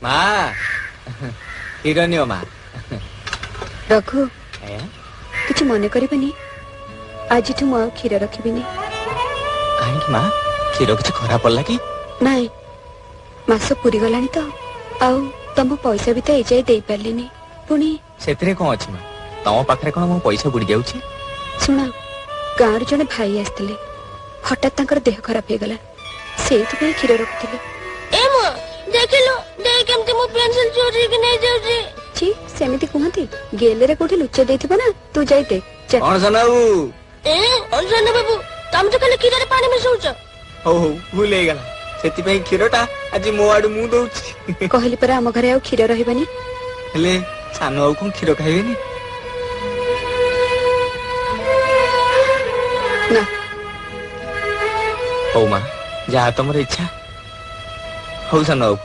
ମା, କ୍ଷୀର ନିଅ ମା। ରଘୁ, କିଛି ମନେ କରିବନି, ଆଜିଠୁ ମୁଁ ଆଉ କ୍ଷୀର ରଖିବିନି। କାହିଁକି ମା? କ୍ଷୀର କିଛି ଖରାପ ପଡିଲା କି? ନାଇଁ, ମାସ ପୁରିଗଲାଣି ତ, ଆଉ ତମ ପଇସା ବି ତ ଏଯାଏ ଦେଇପାରିଲିନି ପୁଣି। ସେଥିରେ କଣ ଅଛି ମା? ତମ ପାଖରେ କଣ ମୋ ପଇସା ବୁଡି ଯାଉଛି? ଶୁଣ, ଗାଁରୁ ଜଣେ ଭାଇ ଆସିଥିଲେ, ହଠାତ୍ ତାଙ୍କର ଦେହ ଖରାପ ହେଇଗଲା, ସେଇଥିପାଇଁ କ୍ଷୀର ରଖୁଥିଲି। ଏ ମା, ଦେଖିଲୁ ଦେଇ କେମିତି ମୋ ପେନସିଲ ଚୋରିକି ନେଇଯାଉଛି। ଛି, ସେମିତି କୁହନ୍ତି? ଗେଲେରେ କୋଉଠି ଲୁଚେଇ ଦେଇଥିବ ନା, ତୁ ଯାଇ ଦେ। କଣ ସାନ ବାବୁ? ଏ ସାନ ବାବୁ, ତମେ ତ ଖାଲି କ୍ଷୀରରେ ପାଣି ମିଶଉଛ। ହଉ ହଉ, ଭୁଲ ହେଇଗଲା, ସେଥିପାଇଁ କ୍ଷୀରଟା ଆଜି ମୋ ଆଡୁ ମୁଁ ଦଉଛି। କହିଲି ପରା, ଆମ ଘରେ ଆଉ କ୍ଷୀର ରହିବନି। ହେଲେ ସାନ ଆଉ କଣ କ୍ଷୀର ଖାଇବେନି? ନା। ହଉ ମା, ଯାହା ତମର ଇଚ୍ଛା। ହଉ ସାନ ବାବୁ,